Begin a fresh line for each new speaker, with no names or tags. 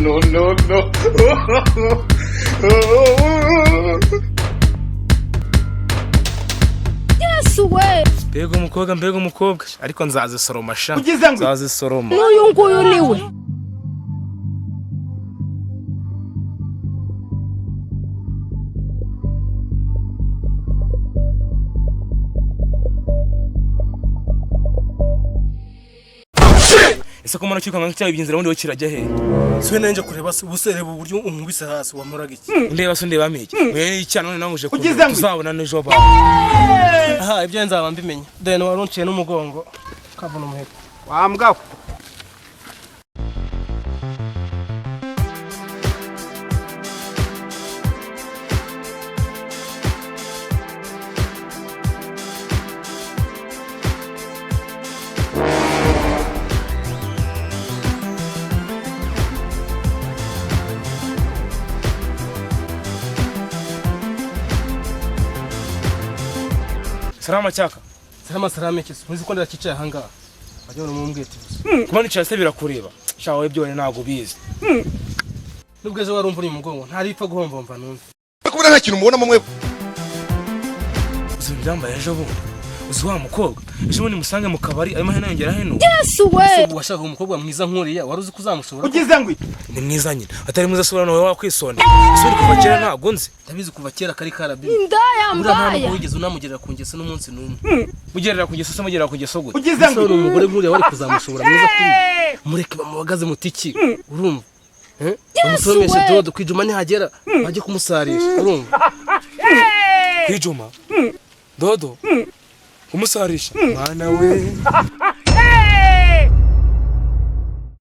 no, no, no.
Yesu we.
Mbega umukobwa, mbega umukobwa, ariko nzazisoroma sha.
Ugize ngo-
Nzazisoroma.
N'uyu nguyu ni we.
Ese ko mbona cyirukanka cyaba ibyinzira, ubundi we kirajya he?
Siwe nanjye kureba se, ubuse reba uburyo unkubise hasi, wamoraga iki?
Ndeba se, ndeba miki mwe icyana none nanguje.
Ugize ngo-
Tuzabona n'ejo ba.
Aha, ibyo nzaba mbimenya dore wari unciye n'umugongo kavuna umuheto.
Wambwa we.
Salama cyaka.
Salama salama iki se? Ntuzi ko ndakicaye ahangaha, wajya ubona umumbwete gusa.
Kuba nicaye se birakureba sha? Wowe byone ntabwo ubizi.
Nubwo ejo wari umvura umugongo, ntaripfa guhomvomva numve.
Kubona nta kintu mubonamo mwe.
Uzi ibyambaye ejo bundi? Uzi wa mukobwa ejo bundi musange mu kabari arimo heno yongera heno.
Yesu we.
Ese ubu washakaga umukobwa mwiza nk'uriya, wari uzi ko uzamushobora?
Ugize ngo iki?
Ni mwiza nyine, atari mwiza asubira nawe wakwisonera. Ese uri kuva kera ntabwo nzi.
Ndabizi kuva kera kari karabibi.
Indaya
Buriya nta nubwo
mbaya.
wigeze unamugerera ku ngeso n'umunsi n'umwe.
Mugerera ku ngeso se? Mugerera ku ngeso gute?
Ugize
Ese
ngo
wari umugore nk'uriya wari kuzamushobora mwiza kuri mureke bamuhagaze mutiki, urumva? Eh? Bamusoromeshe
we.
dodo kwijuma, nihagera bajye kumusarisha, urumva?
Kwijuma dodo kumusarisha, mwana we.